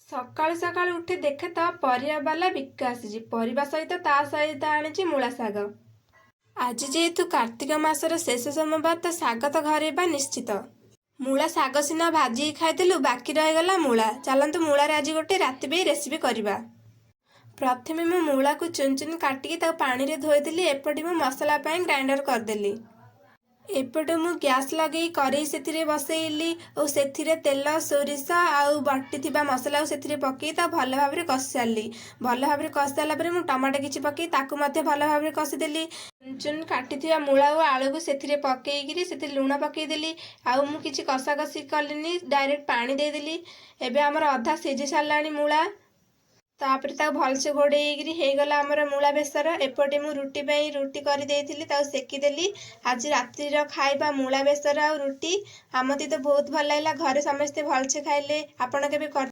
ସକାଳୁ ସକାଳୁ ଉଠି ଦେଖେ ତ ପରିବାବାଲା ବିକା ଆସିଛି। ପରିବା ସହିତ ତା ସହିତ ଆଣିଛି ମୂଳା ଶାଗ। ଆଜି ଯେହେତୁ କାର୍ତ୍ତିକ ମାସର ଶେଷ ସୋମବାର, ତ ଶାଗ ତ ଘରେ ବା ନିଶ୍ଚିତ। ମୂଳା ଶାଗ ସିନା ଭାଜିକି ଖାଇଦେଲୁ, ବାକି ରହିଗଲା ମୂଳା। ଚାଲନ୍ତୁ, ମୂଳାରେ ଆଜି ଗୋଟେ ରାତି ପାଇଁ ରେସିପି କରିବା। ପ୍ରଥମେ ମୁଁ ମୂଳାକୁ ଚୁନ ଚୁନ କାଟିକି ତାକୁ ପାଣିରେ ଧୋଇଦେଲି। ଏପଟେ ମୁଁ ମସଲା ପାଇଁ ଗ୍ରାଇଣ୍ଡର କରିଦେଲି। ଏପଟେ ମୁଁ ଗ୍ୟାସ୍ ଲଗେଇ କରେଇ ସେଥିରେ ବସେଇଲି ଓ ସେଥିରେ ତେଲ, ସୋରିଷ ଆଉ ବଟିଥିବା ମସଲାକୁ ସେଥିରେ ପକେଇ ତାକୁ ଭଲ ଭାବରେ କଷି ସାରିଲି। ଭଲ ଭାବରେ କଷି ସାରିଲା ପରେ ମୁଁ ଟମାଟୋ କିଛି ପକେଇ ତାକୁ ମଧ୍ୟ ଭଲ ଭାବରେ କଷିଦେଲି। ଚୁନ ଚୁନ କାଟିଥିବା ମୂଳା ଓ ଆଳୁକୁ ସେଥିରେ ପକେଇକିରି ସେଥିରେ ଲୁଣ ପକେଇଦେଲି। ଆଉ ମୁଁ କିଛି କଷାକଷି କଲିନି, ଡାଇରେକ୍ଟ ପାଣି ଦେଇଦେଲି। ଏବେ ଆମର ଅଧା ସିଝି ସାରିଲାଣି ମୂଳା। ତାପରେ ତାକୁ ଭଲସେ ଘୋଡ଼େଇକିରି ହେଇଗଲା ଆମର ମୂଳା ବେସର। ଏପଟେ ମୁଁ ରୁଟି ପାଇଁ ରୁଟି କରିଦେଇଥିଲି, ତାକୁ ସେକିଦେଲି। ଆଜି ରାତିର ଖାଇବା ମୂଳା ବେସର ଆଉ ରୁଟି। ଆମତି ତ ବହୁତ ଭଲ ଲାଗିଲା, ଘରେ ସମସ୍ତେ ଭଲସେ ଖାଇଲେ। ଆପଣ କେବେ